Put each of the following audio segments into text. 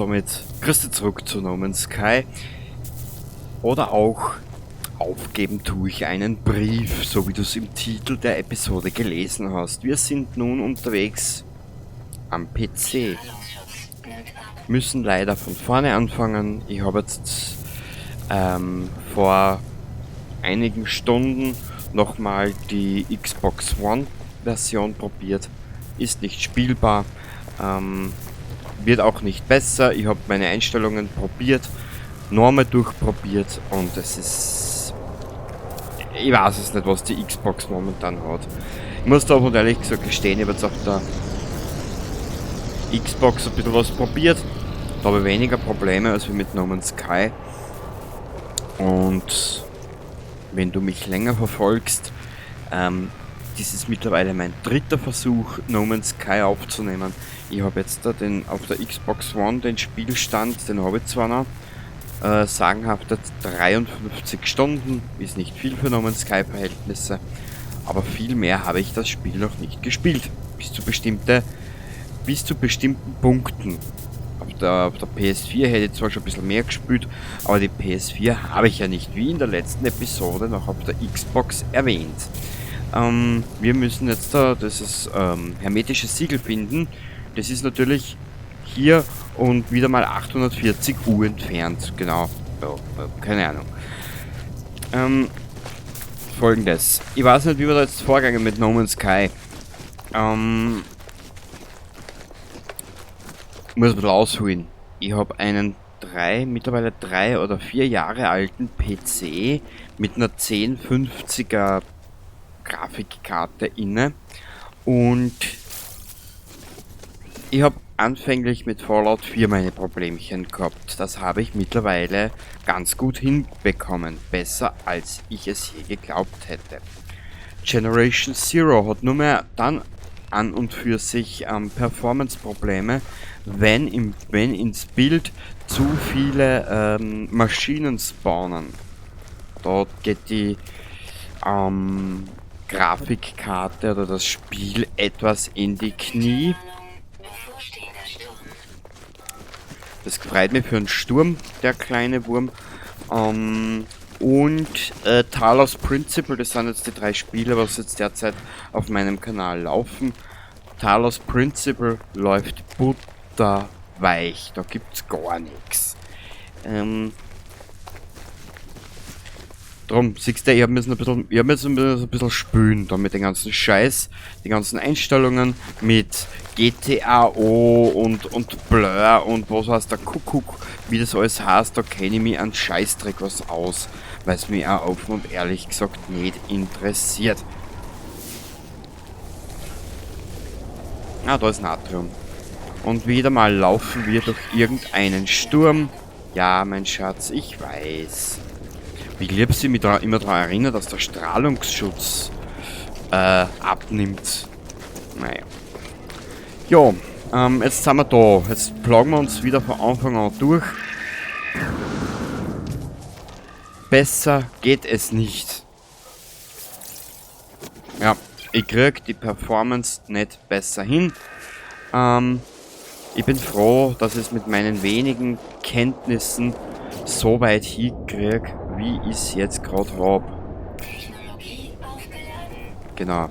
Somit grüß dich zurück zu No Man's Sky. Oder auch aufgeben tue ich einen Brief, so wie du es im Titel der Episode gelesen hast. Wir sind nun unterwegs am PC. Müssen leider von vorne anfangen. Ich habe jetzt vor einigen Stunden nochmal die Xbox One Version probiert. Ist nicht spielbar. Wird auch nicht besser. Ich habe meine Einstellungen probiert, nochmal durchprobiert und es ist... Ich weiß es nicht, was die Xbox momentan hat. Ich muss da aber ehrlich gesagt gestehen, ich habe jetzt auf der Xbox ein bisschen was probiert. Da habe ich weniger Probleme als mit No Man's Sky. Und wenn du mich länger verfolgst, dies ist mittlerweile mein dritter Versuch, No Man's Sky aufzunehmen. Ich habe jetzt da auf der Xbox One den Spielstand, den habe ich zwar noch, sagenhafte 53 Stunden, ist nicht viel für No Man's Sky Verhältnisse, aber viel mehr habe ich das Spiel noch nicht gespielt. Bis zu bestimmten Punkten. Auf der PS4 hätte ich zwar schon ein bisschen mehr gespielt, aber die PS4 habe ich ja nicht, wie in der letzten Episode noch auf der Xbox erwähnt. Wir müssen jetzt da dieses hermetische Siegel finden. Das ist natürlich hier und wieder mal 840 Uhr entfernt. Genau, ja, keine Ahnung. Folgendes. Ich weiß nicht, wie wir da jetzt vorgegangen mit No Man's Sky. Muss ein bisschen ausholen. Ich habe einen mittlerweile 3 oder 4 Jahre alten PC mit einer 1050er Grafikkarte inne und ich habe anfänglich mit Fallout 4 meine Problemchen gehabt. Das habe ich mittlerweile ganz gut hinbekommen. Besser als ich es je geglaubt hätte. Generation Zero hat nur mehr dann an und für sich Performance-Probleme, wenn ins Bild zu viele Maschinen spawnen. Dort geht die Grafikkarte oder das Spiel etwas in die Knie. Das freut mich für einen Sturm, der kleine Wurm. Und Talos Principle, das sind jetzt die 3 Spiele, was jetzt derzeit auf meinem Kanal laufen. Talos Principle läuft butterweich, da gibt's gar nichts. Drum, siehst du, ich hab müssen ein bisschen spülen da mit dem ganzen Scheiß, die ganzen Einstellungen mit GTAO und Blur und was heißt der Kuckuck, wie das alles heißt, da kenne ich mich an Scheißdreck was aus, weil es mich auch offen und ehrlich gesagt nicht interessiert. Ah, da ist Natrium. Und wieder mal laufen wir durch irgendeinen Sturm. Ja, mein Schatz, ich weiß. Wie lieb sie mich da immer daran erinnert, dass der Strahlungsschutz abnimmt. Naja. Jo, jetzt sind wir da. Jetzt plagen wir uns wieder von Anfang an durch. Besser geht es nicht. Ja, ich krieg die Performance nicht besser hin. Ich bin froh, dass ich es mit meinen wenigen Kenntnissen so weit hinkrieg, wie ich es jetzt gerade hab. Genau.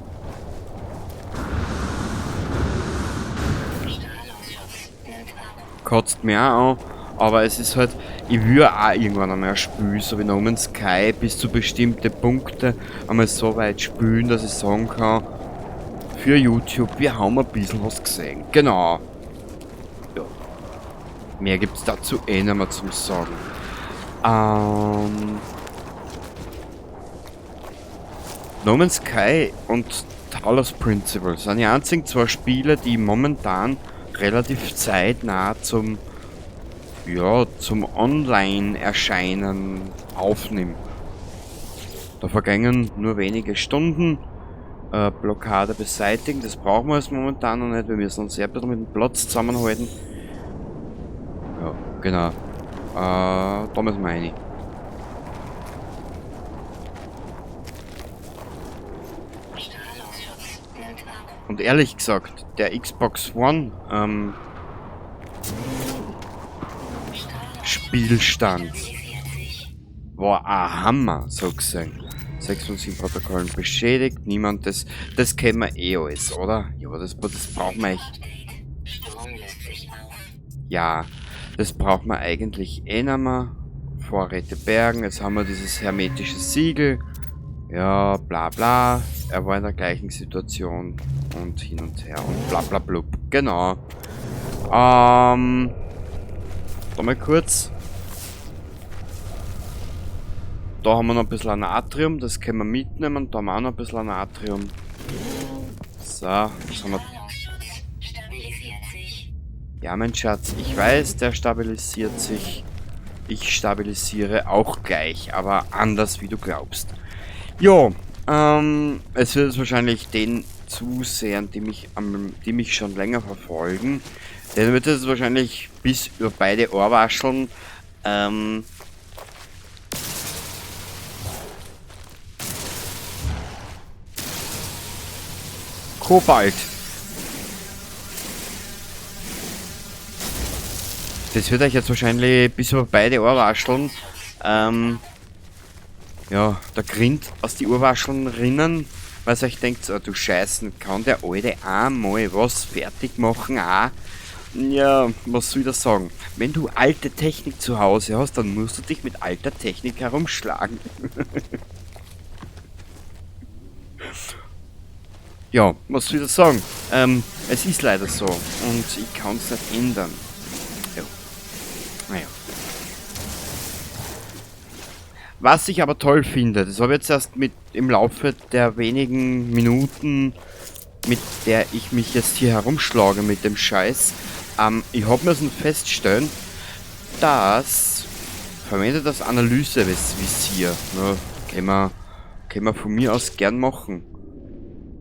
Kotzt mir auch an, aber es ist halt, ich will auch irgendwann einmal spielen, so wie No Man's Sky, bis zu bestimmte Punkte einmal so weit spielen, dass ich sagen kann, für YouTube, wir haben ein bisschen was gesehen. Genau. Ja. Mehr gibt's dazu eh nicht mehr zum Sagen. No Man's Sky und Talos Principle sind die einzigen 2 Spiele, die momentan relativ zeitnah zum Online-Erscheinen aufnehmen. Da vergängen nur wenige Stunden. Blockade beseitigen, das brauchen wir jetzt momentan noch nicht, wir müssen uns sehr ein bisschen mit dem Platz zusammenhalten. Ja, genau. Da müssen wir rein. Und ehrlich gesagt, der Xbox One Spielstand. War ein Hammer, so gesehen. 6 von 7 Protokollen beschädigt. Niemand, das kennen wir eh alles, oder? Ja, das brauchen wir echt. Ja, das braucht man eigentlich eh nicht mehr. Vorräte bergen. Jetzt haben wir dieses hermetische Siegel. Ja, bla bla. Er war in der gleichen Situation und hin und her und bla bla blub. Genau. Da mal kurz. Da haben wir noch ein bisschen Natrium, das können wir mitnehmen. Da haben wir auch noch ein bisschen Natrium. So, was haben wir? Ja, mein Schatz, ich weiß, der stabilisiert sich. Ich stabilisiere auch gleich, aber anders, wie du glaubst. Jo, es wird wahrscheinlich den Zusehern, die mich schon länger verfolgen, denen wird es wahrscheinlich bis über beide Ohrwascheln, Kobalt. Das wird euch jetzt wahrscheinlich bis über beide Ohrwascheln, ja, der Grind aus die Ohrwascheln rinnen, weil ihr euch denkt, oh, du Scheißen, kann der Alte einmal was fertig machen, auch? Ja, was soll ich da sagen? Wenn du alte Technik zu Hause hast, dann musst du dich mit alter Technik herumschlagen. Ja, was soll ich da sagen? Es ist leider so und ich kann es nicht ändern. Ja. Naja. Was ich aber toll finde, das habe ich jetzt erst mit im Laufe der wenigen Minuten, mit der ich mich jetzt hier herumschlage mit dem Scheiß, ich hab müssen feststellen, dass verwendet das Analysevisier. Ja, können wir von mir aus gern machen.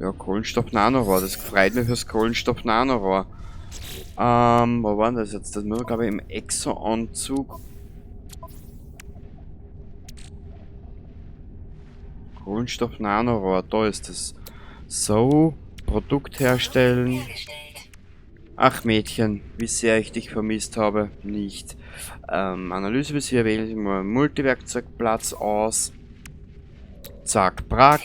Ja, Kohlenstoff-Nanorohr, das freut mich fürs Kohlenstoff-Nanorohr. Wo war denn das jetzt? Das muss man, glaube ich, im Exo-Anzug. Kohlenstoff-Nanorohr, da ist es. So, Produkt herstellen. Ach Mädchen, wie sehr ich dich vermisst habe. Nicht. Analysevisier wähle ich mal Multiwerkzeugplatz aus. Zack, brack.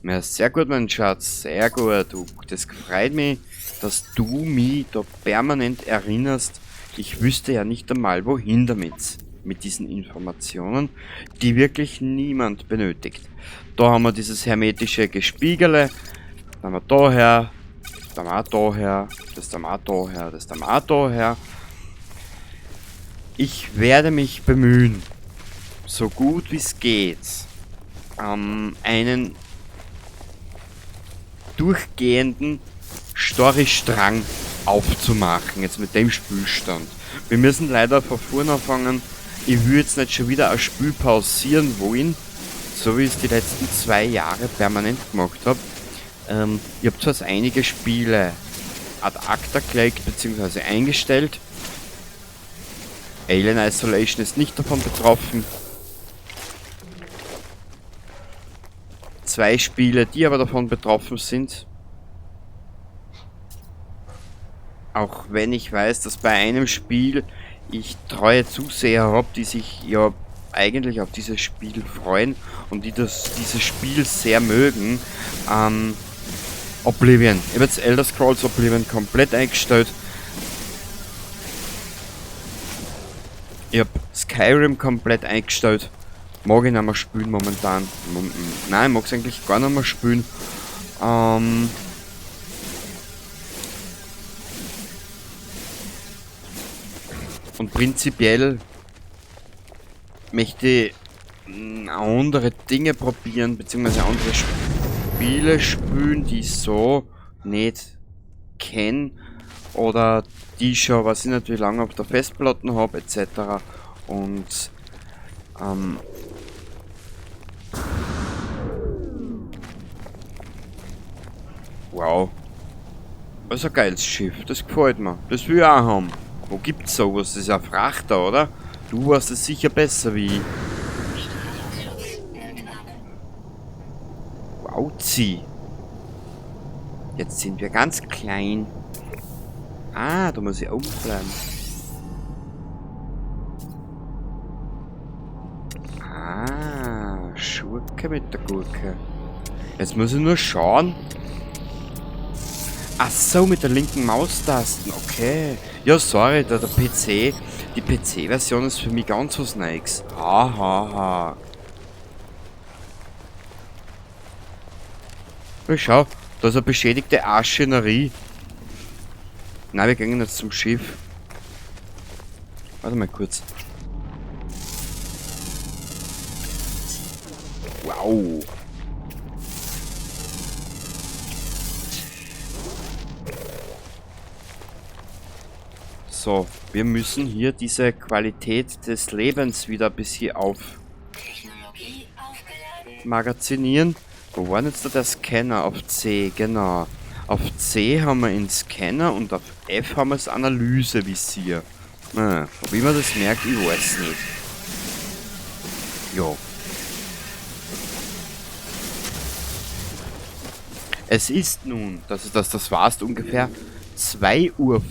Ja, sehr gut, mein Schatz, sehr gut. Du, das freut mich, dass du mich da permanent erinnerst. Ich wüsste ja nicht einmal, wohin damit. Mit diesen Informationen, die wirklich niemand benötigt. Da haben wir dieses hermetische Gespiegele. Da haben wir daher, da haben wir auch daher, das haben wir auch daher, das haben wir auch daher. Ich werde mich bemühen, so gut wie es geht, einen durchgehenden Storystrang aufzumachen, jetzt mit dem Spielstand. Wir müssen leider von vorne anfangen. Ich will jetzt nicht schon wieder ein Spiel pausieren wollen, so wie ich es die letzten 2 Jahre permanent gemacht hab. Ich hab zwar einige Spiele ad acta gelegt bzw. eingestellt. Alien Isolation ist nicht davon betroffen. 2 Spiele, die aber davon betroffen sind. Auch wenn ich weiß, dass bei einem Spiel ich treue Zuseher hab, die sich ja eigentlich auf dieses Spiel freuen und die dieses Spiel sehr mögen. Oblivion. Ich hab jetzt Elder Scrolls Oblivion komplett eingestellt. Ich hab Skyrim komplett eingestellt. Mag ich nicht mehr spielen momentan. Nein, ich mag's eigentlich gar nicht mehr spielen. Und prinzipiell möchte ich andere Dinge probieren, beziehungsweise andere Spiele spielen, die ich so nicht kenn oder die schon, was ich nicht wie lange auf der Festplatte hab, et cetera. Und wow. Das ist ein geiles Schiff, das gefällt mir. Das will ich auch haben. Wo gibt's sowas? Das ist ja ein Frachter, oder? Du weißt es sicher besser wie ich. Wauzi. Jetzt sind wir ganz klein. Ah, da muss ich oben bleiben. okay mit der Gurke. Jetzt muss ich nur schauen. Ach so, mit der linken Maustasten. Okay. Ja, sorry, der PC. Die PC-Version ist für mich ganz was Neues. Ha, ha, ha. Ja, schau, da ist eine beschädigte Arschenerie. Nein, wir gehen jetzt zum Schiff. Warte mal kurz. Wow. So, wir müssen hier diese Qualität des Lebens wieder ein bisschen auf magazinieren. Wo war denn jetzt da der Scanner? Auf C, genau. Auf C haben wir den Scanner und auf F haben wir das Analysevisier. Ob ich mir das merke, ich weiß nicht. Jo. Es ist nun, das war's ungefähr, 2:15 Uhr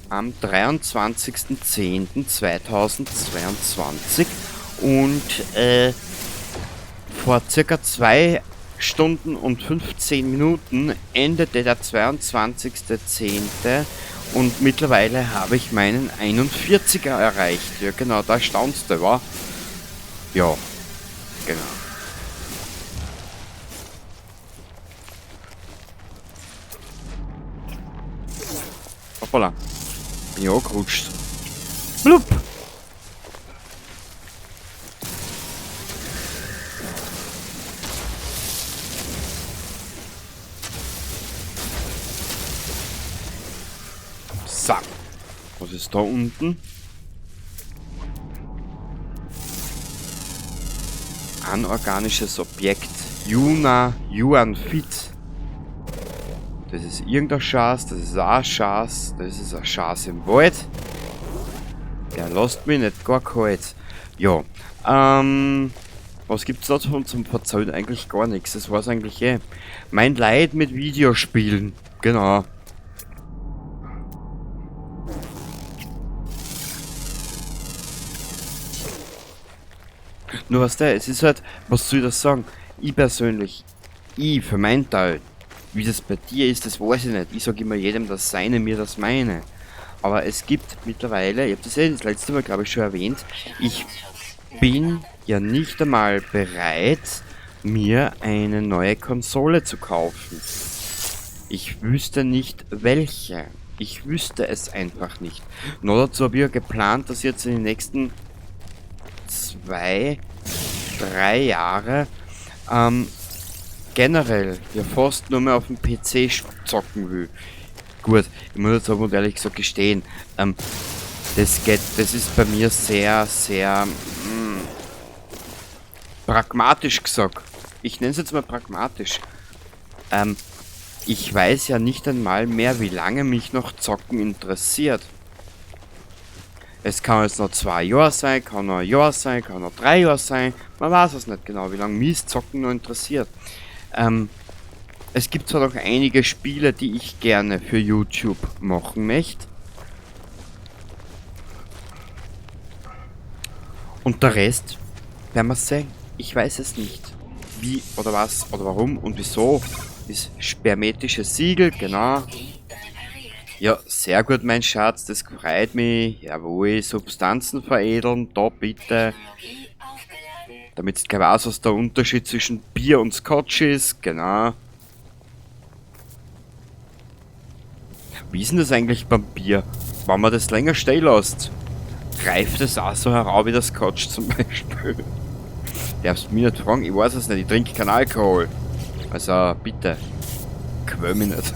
am 23.10.2022 und vor circa 2 Stunden und 15 Minuten endete der 22.10 und mittlerweile habe ich meinen 41er erreicht. Ja genau, da staunst du, wa? Ja, genau. Hoppala. Bin ich angerutscht. Blub! So. Was ist da unten? Anorganisches Objekt. Juna Yuan Fit. Das ist irgendein Schatz, das ist auch ein Schatz, das ist ein Schatz im Wald. Der lässt mich nicht gar kalt. Ja, was gibt's da zum Verzeihen? Eigentlich gar nichts, das war's eigentlich eh. Mein Leid mit Videospielen, genau. Nur was der, es ist halt, was soll ich das sagen? Ich persönlich, ich für meinen Teil, wie das bei dir ist, das weiß ich nicht. Ich sag immer jedem das Seine, mir das Meine. Aber es gibt mittlerweile, ich hab das ja das letzte Mal, glaub ich, schon erwähnt, ich bin ja nicht einmal bereit, mir eine neue Konsole zu kaufen. Ich wüsste nicht welche. Ich wüsste es einfach nicht. Nur dazu hab ich ja geplant, dass ich jetzt in den nächsten 2, 3 Jahre generell ja fast nur mehr auf dem PC zocken will. Gut, ich muss jetzt aber ehrlich gesagt gestehen, das geht, das ist bei mir sehr, sehr, pragmatisch gesagt. Ich nenne es jetzt mal pragmatisch. Ich weiß ja nicht einmal mehr, wie lange mich noch Zocken interessiert. Es kann jetzt noch 2 Jahre sein, kann noch ein Jahr sein, kann noch 3 Jahre sein. Man weiß es nicht genau, wie lange mich Zocken noch interessiert. Es gibt zwar noch einige Spiele, die ich gerne für YouTube machen möchte. Und der Rest werden wir sehen. Ich weiß es nicht. Wie oder was oder warum und wieso. Das spermetische Siegel, genau. Ja, sehr gut, mein Schatz, das freut mich. Jawohl, Substanzen veredeln, da bitte. Damit du gleich weißt, was der Unterschied zwischen Bier und Scotch ist, genau. Wie ist denn das eigentlich beim Bier? Wenn man das länger stehen lässt, greift es auch so herauf wie der Scotch zum Beispiel. Darfst du mich nicht fragen, ich weiß es nicht, ich trinke keinen Alkohol. Also bitte, quäl mich nicht.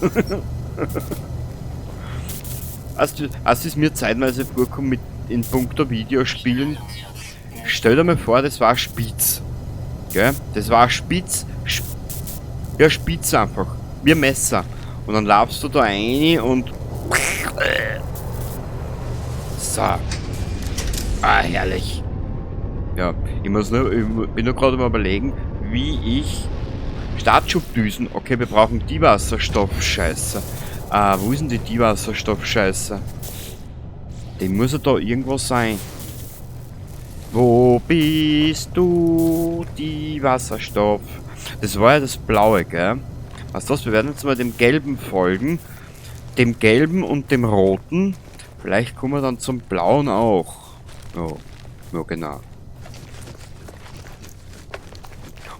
Als es mir zeitweise vorkommt mit in puncto Videospielen, stell dir mal vor, das war spitz. Gell? Das war spitz, ja, spitz einfach, wie ein Messer. Und dann laufst du da rein und so. Ah, herrlich. Ja, ich muss nur, ich bin nur gerade mal überlegen, wie ich Startschubdüsen, okay, wir brauchen die Wasserstoffscheiße. Ah, wo ist denn die Wasserstoffscheiße? Die muss ja da irgendwo sein. Wo bist du, die Wasserstoff? Das war ja das Blaue, gell? Weißt du was, wir werden jetzt mal dem Gelben folgen. Dem Gelben und dem Roten. Vielleicht kommen wir dann zum Blauen auch. Oh, ja, genau.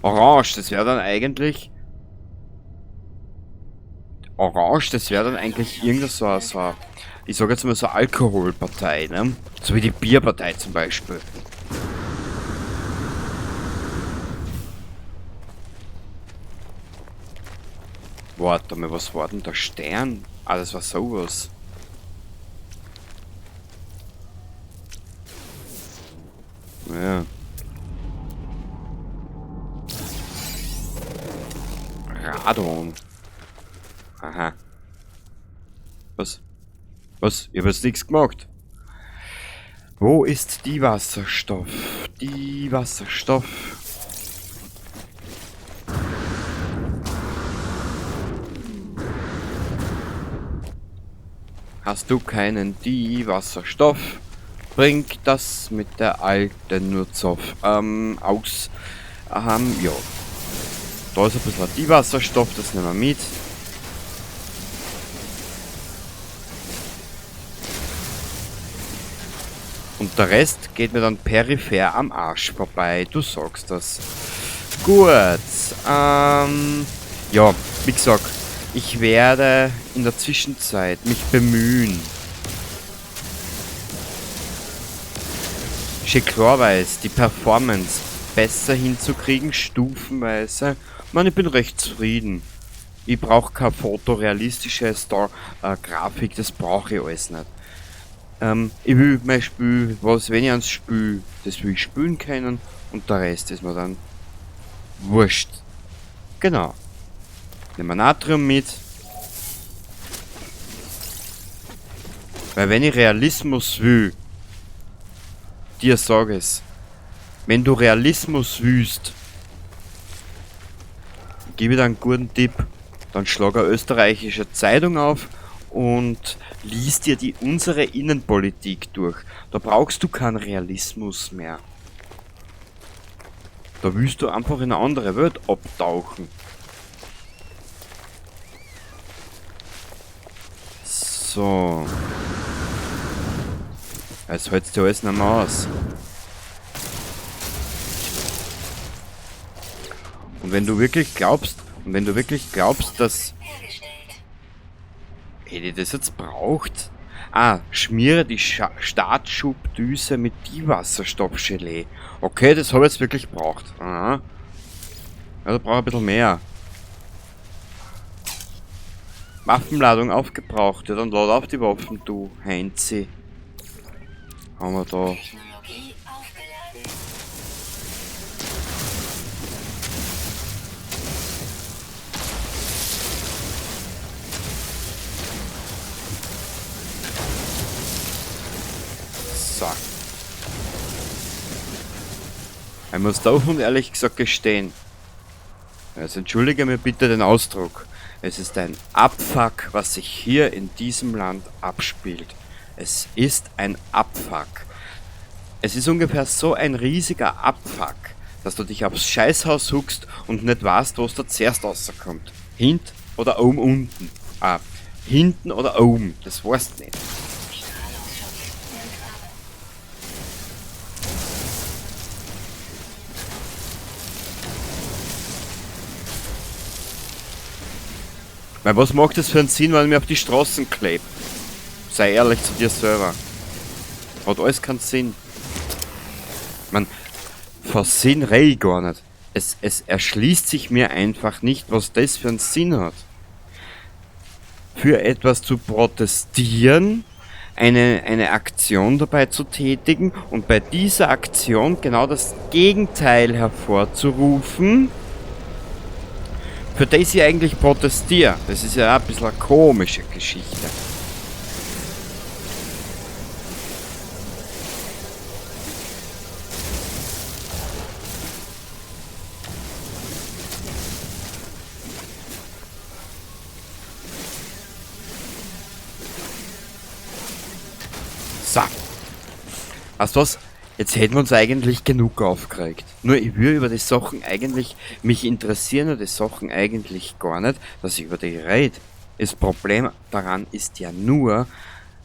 Orange, das wäre dann eigentlich... Orange, das wäre dann eigentlich irgendein so, ich sag jetzt mal so Alkoholpartei, ne? So wie die Bierpartei zum Beispiel. Warte mal, was war denn der Stern? Ah, das war sowas. Ja. Radon. Aha. Was? Was? Ich hab jetzt nichts gemacht. Wo ist die Wasserstoff? Die Wasserstoff. Hast du keinen Di-Wasserstoff? Bringt das mit der alten nur Zoff aus. Ja. Da ist ein bisschen Di-Wasserstoff, das nehmen wir mit. Und der Rest geht mir dann peripher am Arsch vorbei. Du sagst das. Gut. Ja, wie gesagt, ich werde in der Zwischenzeit mich bemühen, klarweise die Performance besser hinzukriegen, stufenweise. Ich meine, ich bin recht zufrieden. Ich brauche keine fotorealistische Star-Grafik, das brauche ich alles nicht. Ich will mein Spiel, was, wenn ich ans Spiel, das will ich spielen können und der Rest ist mir dann wurscht. Genau. Nehmen wir Natrium mit. Weil wenn ich Realismus will, dir sag es, wenn du Realismus willst, gebe ich dir einen guten Tipp, dann schlag eine österreichische Zeitung auf und lies dir die unsere Innenpolitik durch. Da brauchst du keinen Realismus mehr. Da willst du einfach in eine andere Welt abtauchen. So. Jetzt hältst du alles nicht mehr aus. Und wenn du wirklich glaubst, dass... Hätte ich das jetzt braucht? Ah, schmiere die Startschubdüse mit Diwasserstoffgelee. Okay, das habe ich jetzt wirklich gebraucht. Aha. Ja, da brauche ich ein bisschen mehr. Waffenladung aufgebraucht. Ja, dann lad auf die Waffen, du Heinzi. Haben wir da. So. Ich muss da und ehrlich gesagt gestehen. Also entschuldige mir bitte den Ausdruck. Es ist ein Abfuck, was sich hier in diesem Land abspielt. Es ist ein Abfuck. Es ist ungefähr so ein riesiger Abfuck, dass du dich aufs Scheißhaus huckst und nicht weißt, was da zuerst rauskommt. Hint oder oben unten. Ah, hinten oder oben. Das weißt du nicht. Weil was macht das für einen Sinn, wenn ich mir auf die Straßen klebe? Sei ehrlich zu dir selber. Hat alles keinen Sinn. Man, vor Sinn rede ich gar nicht. Es erschließt sich mir einfach nicht, was das für einen Sinn hat. Für etwas zu protestieren, eine Aktion dabei zu tätigen und bei dieser Aktion genau das Gegenteil hervorzurufen, für das ich eigentlich protestiere. Das ist ja auch ein bisschen eine komische Geschichte. So. Weißt du was? Jetzt hätten wir uns eigentlich genug aufgeregt. Nur ich will über die Sachen eigentlich, mich interessieren nur die Sachen eigentlich gar nicht, dass ich über die rede. Das Problem daran ist ja nur,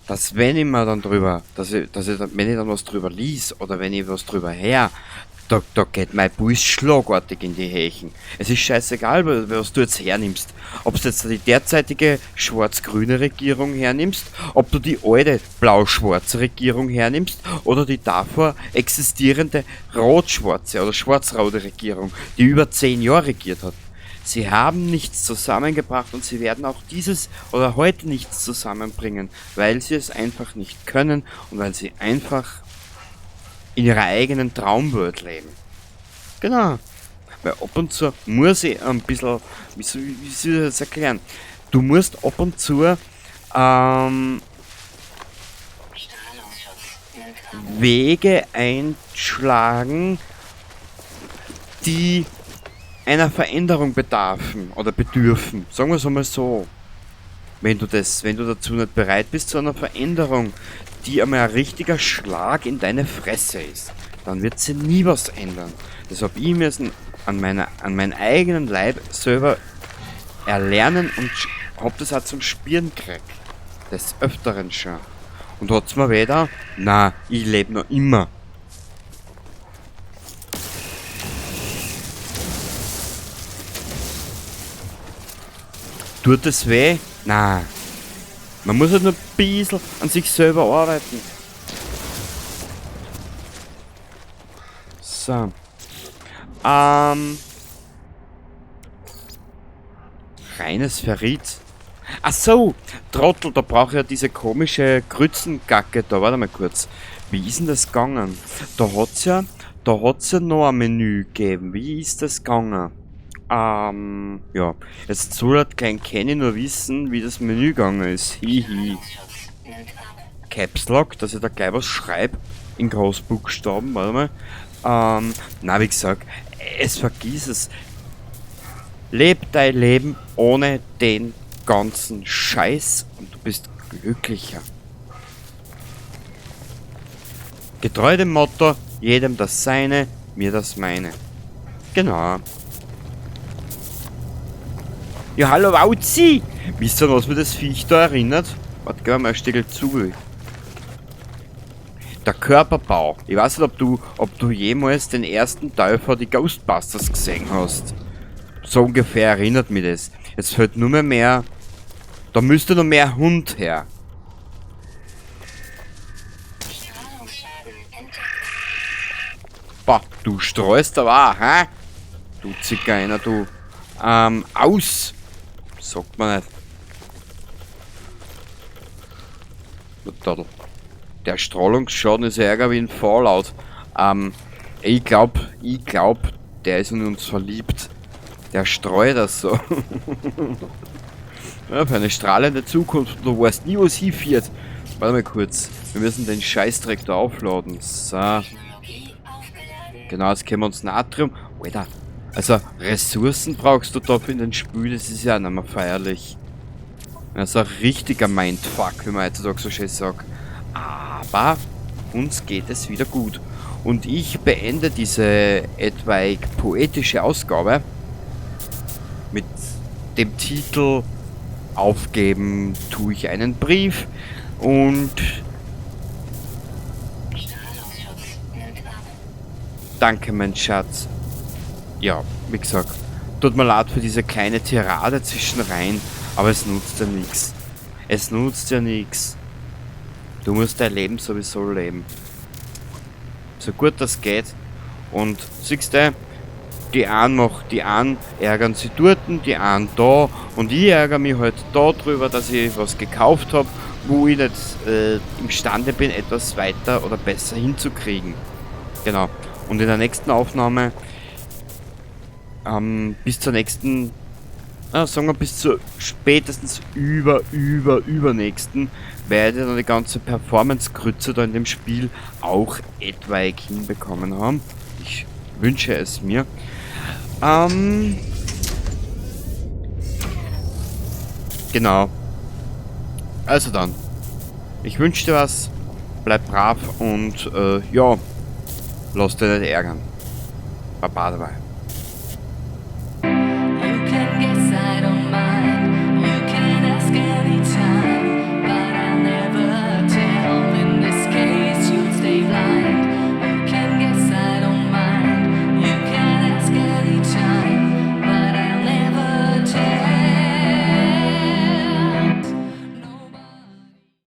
dass wenn ich mir dann drüber, dass ich, wenn ich dann was drüber lies oder wenn ich was drüber her, da geht mein Puls schlagartig in die Hechen. Es ist scheißegal, was du jetzt hernimmst. Ob du jetzt die derzeitige schwarz-grüne Regierung hernimmst, ob du die alte blau-schwarze Regierung hernimmst oder die davor existierende rot-schwarze oder schwarz-rote Regierung, die über 10 Jahre regiert hat. Sie haben nichts zusammengebracht und sie werden auch dieses oder heute nichts zusammenbringen, weil sie es einfach nicht können und weil sie einfach in ihrer eigenen Traumwelt leben. Genau. Weil ab und zu muss ich ein bisschen, wie soll ich das erklären? Du musst ab und zu Wege einschlagen, die einer Veränderung bedarfen oder bedürfen. Sagen wir es einmal so. Wenn du dazu nicht bereit bist zu einer Veränderung, die einmal ein richtiger Schlag in deine Fresse ist, dann wird sie nie was ändern. Das hab ich müssen an meinem eigenen Leib selber erlernen und hab das auch zum Spüren gekriegt. Des Öfteren schon. Und hat's mir weh da? Na, ich leb noch immer. Tut das weh? Na. Man muss halt nur ein bisschen an sich selber arbeiten. So. Reines Ferrit. Ach so, Trottel, da brauche ich ja diese komische Grützengacke da. Warte mal kurz. Wie ist denn das gegangen? Da hat's ja noch ein Menü gegeben. Wie ist das gegangen? Ja. Jetzt soll halt kein Kenny nur wissen, wie das Menü gegangen ist. Hihi. Caps Lock, dass ich da gleich was schreibe. In Großbuchstaben, warte mal. Na, wie gesagt, es vergiss es. Leb dein Leben ohne den ganzen Scheiß und du bist glücklicher. Getreu dem Motto, jedem das Seine, mir das Meine. Genau. Ja, hallo Wauzi! Wisst ihr, was mir das Viech da erinnert? Warte, gehen wir mal ein Stück zu. Der Körperbau. Ich weiß nicht, ob du jemals den ersten Teil von die Ghostbusters gesehen hast. So ungefähr erinnert mich das. Jetzt fällt nur mehr... Da müsste noch mehr Hund her. Bah, du streust aber auch, hä? Du Zigeuner, du. Aus! Sagt man nicht. Der Strahlungsschaden ist ja ärger wie in Fallout. Ich glaub, der ist in uns verliebt. Der streut das so. Ja, für eine strahlende Zukunft. Du weißt nie, wo es hinführt. Warte mal kurz. Wir müssen den Scheißdreck da aufladen. So. Genau, jetzt können wir uns Natrium. Alter. Also, Ressourcen brauchst du da für den Spiel, das ist ja nicht mehr feierlich. Das ist ein richtiger Mindfuck, wie man heutzutage so schön sagt. Aber uns geht es wieder gut. Und ich beende diese etwaig poetische Ausgabe mit dem Titel Aufgeben tue ich einen Brief und danke, mein Schatz. Ja, wie gesagt, tut mir leid für diese kleine Tirade zwischenrein, aber es nutzt ja nichts. Es nutzt ja nichts. Du musst dein Leben sowieso leben. So gut das geht. Und siehst du, die einen ärgern sich dort, die einen da. Und ich ärgere mich halt da drüber, dass ich was gekauft hab, wo ich nicht imstande bin, etwas weiter oder besser hinzukriegen. Genau. Und in der nächsten Aufnahme, bis zur nächsten, sagen wir bis zur spätestens übernächsten, werde ich dann die ganze Performance-Grütze da in dem Spiel auch etwaig hinbekommen haben. Ich wünsche es mir. Genau. Also dann. Ich wünsche dir was. Bleib brav und ja. Lass dich nicht ärgern. Baba dabei.